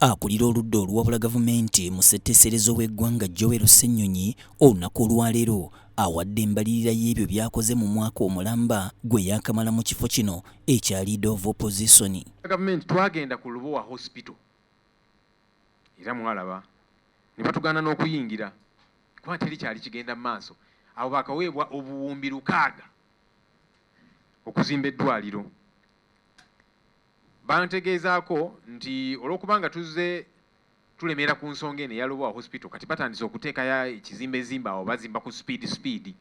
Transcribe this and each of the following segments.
Akulira oludda oluwabula gavumenti mu ssetteeserezo w'eggwanga Joel Ssenyonyi olunaku olwaleero awadde embalirira y'ebyo by'akoze mu mwaka omulamba gwe yaakamala mu kifo kino ekya Leader of Opposition. Gavumenti twagenda ku Lubowa Hospital era mwalaba ne batugaana n'okuyingira kuba teri kyali kigenda mu maaso. Abo bakaweebwa obuwumbi 6 okuzimba eddwaliro. Bantegeezaako nti olw'okubanga tuzze tulemera ku nsonga eno eya Lubowa Hospital, kati batandise okuteekayo ekizimbezimba awo bazimba ku speed speed.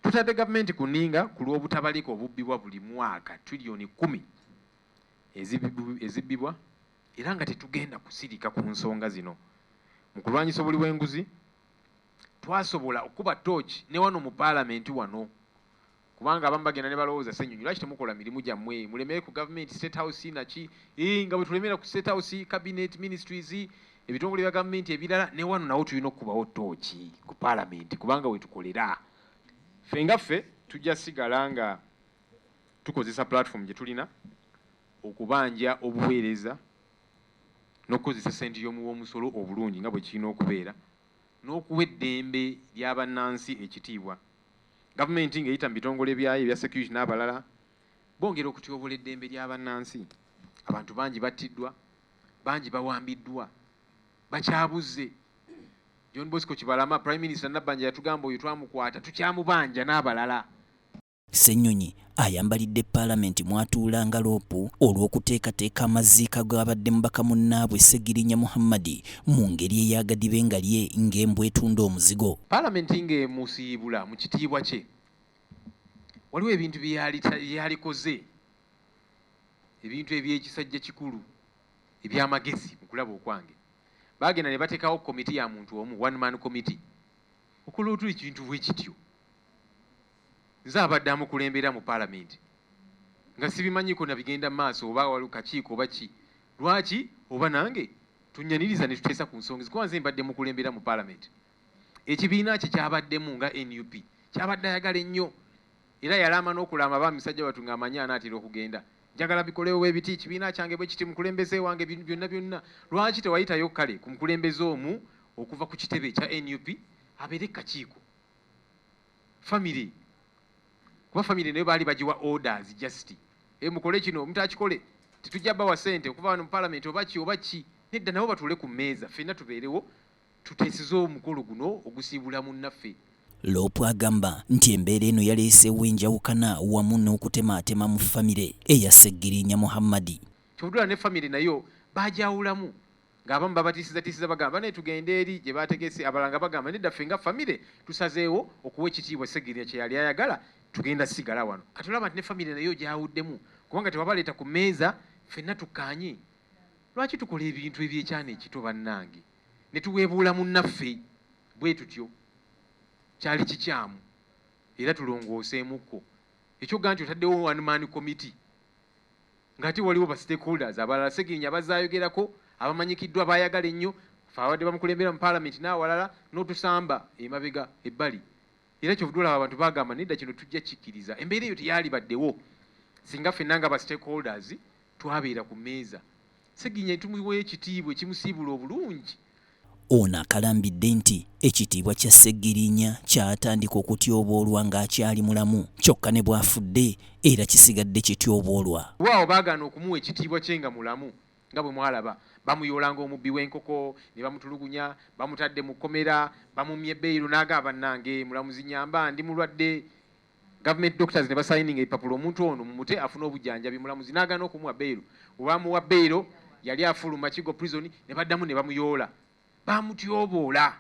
Tutadde gavumenti ku nninga ku lw'obutabalika obubbibwa buli mwaka triliyoni 10 ezibbibwa era nga tetugenda kusirika ku nsonga zino. Mu kulwanyisa obuli bw'enguzi twasobola okukuba tooki ne wano mu paalamenti wano, kubanga abamu bagenda ne balowooza Ssenyonyi lwaki temukola mirimu gyammwe, mulemere ku gavumenti State House naki, nga bwe tulemera ku State House, cabinet, ministries, ebitongole bya gavumenti ebirala, ne wano nawo tulina okukubawo tooki ku paalamenti kubanga we tukolera. Ffe nga ffe tujja sigala nga tukozesa platform gye tulina okubanja obuweereza n'okukozesa ssente y'omuwa omusolo obulungi nga bwe kirina okubeera, n'okuwa eddembe ly'abannansi ekitiibwa. Gavumenti ng'eyita mu bitongole byayo ebya security n'abalala bongera okutyobola eddembe ly'abannansi. Abantu bangi battiddwa, bangi bawambiddwa, bakyabuze. John Bosco Kibalama, Prime Minister Nabbanja yatugamba oyo twamukwata, tukyamubanja n'abalala. Ssenyonyi ayambalidde Palamenti mw'atuula nga LOP olw'okuteekateeka amaziika g'abadde mubaka munnaabwe Ssegirinya Muhammad mu ngeri ey'agadibe nga lye ng'embwa etunda omuzigo. Palamenti ng'emusiibula mu kitiibwa kye, waliwo ebintu bye yalikoze, ebintu eby'ekisajja kikulu eby'amagezi mu kulaba okwange. Baagenda ne bateekawo komiti ya muntu omu, one man committee. Okola otuli ekintu bwe kityo, nze abadde amukulembera mu paalamenti nga sibimanyiiko na bigenda mu maaso oba waliwo kakiiko oba ki, lwaki oba nange tunyaniriza ne tuteesa ku nsonga kuba nze mbadde mukulembera mu paalamenti. Ekibiina kye kyabaddemu nga NUP kyabadde ayagala ennyo, era yalaama n'okulaama ba misajja batu ng'amanyi anaatera okugenda, njagala bikolewo ebiti, ekibiina kyange bwe kiti, mukulembeze wange byonna byonna. Lwaki tewayitayo kale ku mukulembeze omu okuva ku kitebe ekya NUP abeere kakiiko family, kuba family nayo baali bagiwa orders just mukole kino, mutakikole tetujja bawa ssente okuva wano mu parliament oba ki oba ki. Nedda, nabo batuule ku mmeeza ffenna tubeerewo tuteeseze omukolo guno ogusiibula munnaffe. LOP agamba nti embeera eno yaleeseewo enjawukana wamu n'okutemaatema mu famire eya Ssegirinya Muhammad. Kyobudula ne famire nayo bajawulamu, ng'abamu babatiisizatiisiza bagamba naye tugende eri gye bategese, abalala nga bagamba nedda, ffe nga famire tusazeewo okuwa ekitiibwa Ssegirinya kye yali ayagala, tugenda sigala wano. Kati olaba nti ne famire nayo gyawuddemu kubanga tewabaleeta ku mmeeza ffenna tukkaanye. Lwaki tukola ebintu ebyekyana ekito bannange ne tuweebuula munnaffe bwe tutyo? Kyali kikyamu era tulongooseemukko ekyogga nti otaddewo one man committee ng'ate waliwo ba stakeholders abalala Ssegirinya bazaayogerako abamanyikiddwa baayagala ennyo, ffe abadde bamukulembera mu paalamenti n'awalala, n'otusamba emabega ebbali. Era kyovudde olaba abantu bagamba nedda, kino tujja kikkiriza. Embeera eyo teyalibaddewo singa ffenna nga ba stakeholders twabeera ku mmeeza, Ssegirinya tumuwa ekitiibwa ekimusiibula obulungi. Ono akalambidde nti ekitiibwa kya Ssegirinya kyatandika okutyoboolwa ng'akyali mulamu, kyokka ne bw'afudde era kisigadde kityoboolwa. Waawo baagaana okumuwa ekitiibwa kye nga mulamu, nga bwe mwalaba bamuyoolanga omubbi w'enkoko ne bamutulugunya, bamutadde mu kkomera, bamumye beyiro n'agamba bannange mulamuzi nyamba ndi mulwadde. Government doctors ne basayininga ebipapula, omuntu ono mumute afune obujjanjabi, mulamuzi n'agaana okumuwa beyiro. Bwe bamuwa beyiro yali afuluma Kigo Prison ne baddamu ne bamuyoola, bamutyoboola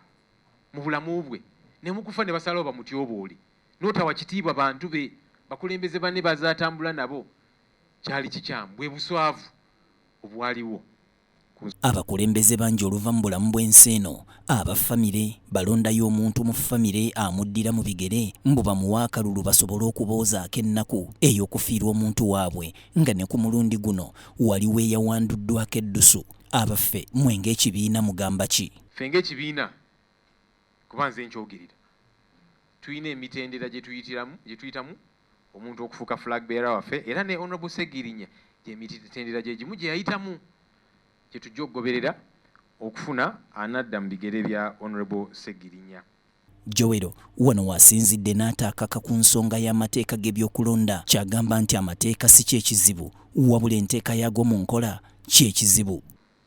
mu bulamu bwe, ne mukufa ne basalawo bamutyoboole. N'otawa kitiibwa bantu be bakulembeze banne bazaatambula nabo, kyali kikyamu, bwe buswavu obwaliwo. Abakulembeze bangi oluva mu bulamu bw'ensi eno, aba famire balondayo omuntu mu famire amuddira mu bigere mbu bamuwe akalulu basobole okuboozaako ennaku ey'okufiirwa omuntu waabwe, nga ne ku mulundi guno waliwo eyawanduddwako eddusu. Abaffe, mmwe ng'ekibiina mugamba ki? Ffe ng'ekibiina, kuba nze nkyogerera, tulina emitendera gye tuyitiramu, gye tuyitamu omuntu okufuuka flag bearer waffe, era ne Honorable Ssegirinya gyemitendera gye gimu gye yayitamu gye tujja okugoberera. okufuna anadda mu bigere bya Honorable Ssegirinya. Joel wano w'asinzidde n'ataakaka ku nsonga y'amateeka g'ebyokulonda ky'agamba nti amateeka si kye kizibu wabula enteeka yaago mu nkola kye kizibu.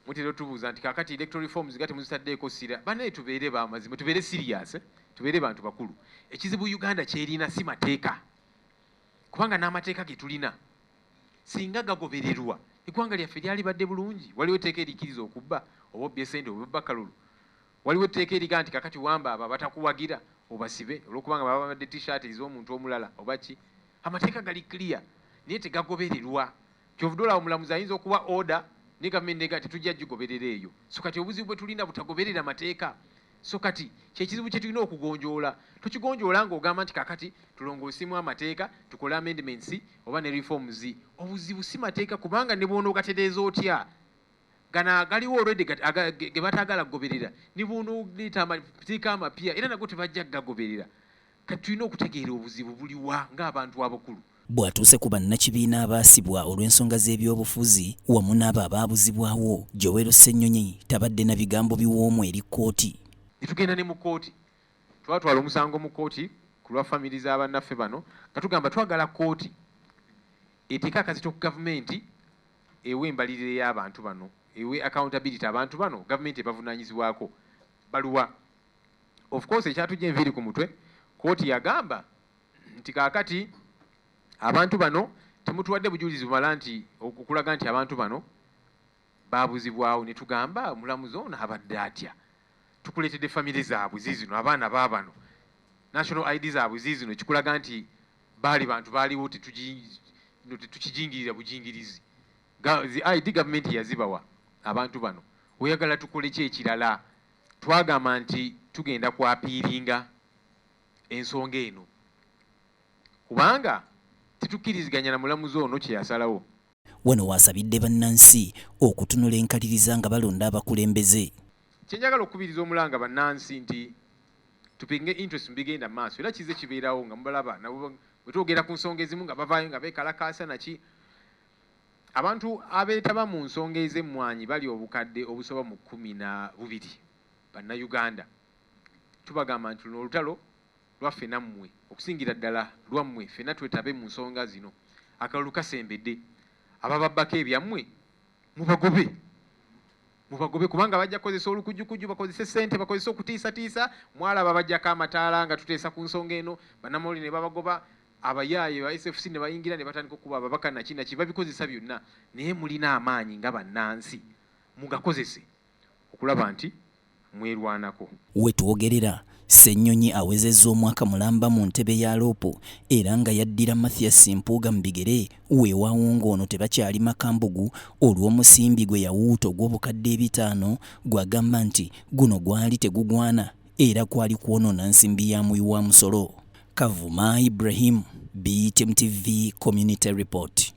Mutera otubuuza nti kaakati electoral reforms nga temuzitaddeeko ssira. Bannaye tubeere ba mazima, tubeere serious, tubeere bantu bakulu. Ekizibu Uganda ky'erina si mateeka, kubanga n'amateeka ge tulina singa gagobererwa eggwanga lyaffe lyalibadde bulungi. Waliwo etteeka erikkiriza okubba oba obbye ssente oba obba kalulu. Waliwo etteeka eriga nti kakati wamba abo abatakuwagira obasibe olw'okubanga baba bambadde t-shirt ez'omuntu omulala oba ki. Amateeka gali clear naye tegagobererwa. Kyovudde olaba omulamuzi ayinza okuwa order naye gavumenti nega tetujja gigoberera eyo. So kati obuzibu bwe tulina butagoberera mateeka. So kati kyekizibu kye tulina okugonjoola. Tukigonjoola ng'ogamba nti kakati tulongoosemu amateeka, tukole amendments oba ne reforms. Obuzibu si mateeka kubanga ne bw'onoogatereeza otya gano agaliwo already ge bataagala kugoberera, ne bw'onooleeta amateeka amapya era nago tebajja kugagoberera. Kati tulina okutegeera obuzibu buliwa ng'abantu abakulu. Bw'atuuse ku bannakibiina abaasibwa olw'ensonga z'ebyobufuzi wamu n'abo abaabuzibwawo, Joel Ssenyonyi tabadde na bigambo biwoomu eri kkooti. Ne tugenda ne mu kkooti. Twatwala omusango mu kkooti ku lwa famire za bannaffe bano nga tugamba twagala kkooti eteeke akazito ku gavumenti ewe embalirira ey'abantu bano, ewe accountability abantu bano gavumenti ebavunaanyizibwako baluwa. Of course ekyatujja enviiri ku mutwe, kkooti yagamba nti kaakati abantu bano temutuwadde bujulizi bumala nti okulaga nti abantu bano baabuzibwawo. Ne tugamba omulamuzi ono abadde atya, tukuleetedde famire zaabwe ziizino, abaana baabano, national ID zaabwe ziizino, ekikulaga nti baali bantu baaliwo, tetukijingirira bujingirizi. Zi ID gavumenti yazibawa abantu bano, oyagala tukole ki ekirala? Twagamba nti tugenda kwapiiringa ensonga eno kubanga tetukkiriziganya na mulamuzi ono kye yasalawo. Wano w'asabidde bannansi okutunula enkaliriza nga balonda abakulembeze. Kye njagala okukubiriza omulanga bannansi nti tupinge interest mu bigenda mu maaso, era kize kibeerawo nga mubalaba nabo bwe twogera ku nsonga ezimu nga bavaayo nga beekalakaasa naki. Abantu abeetaba mu nsonga ez'emmwanyi bali obukadde obusoba mu 12 bannayuganda. Tubagamba nti luno olutalo lwaffe nammwe, okusingira ddala lwammwe, ffenna twetabe mu nsonga zino. Akalulu kasembedde, abababbako ebyammwe mubagobe, mubagobe, kubanga bajja kukozesa olukujjukujju, bakozese ssente, bakozese okutiisatiisa. Mwalaba bajjako amataala nga tuteesa ku nsonga eno, bannamawulire ne babagoba, abayaaye ba SFC ne bayingira ne batandika okukuba ababaka naki naki, babikozesa byonna. Naye mulina amaanyi nga bannansi, mugakozese okulaba nti mwerwanako. We twogerera, Ssenyonyi awezezza omwaka mulamba mu ntebe ya LOP era nga yaddira Mathias Mpuuga mu bigere, weewaawo ng'ono tebakyali makambugu olw'omusimbi gwe yawuuta ogw'obukadde 500 gw'agamba nti guno gwali tegugwana era kwali kwonoona nsimbi ya muwi wa musolo. Kavuma Ibrahim, BTM TV Community Report.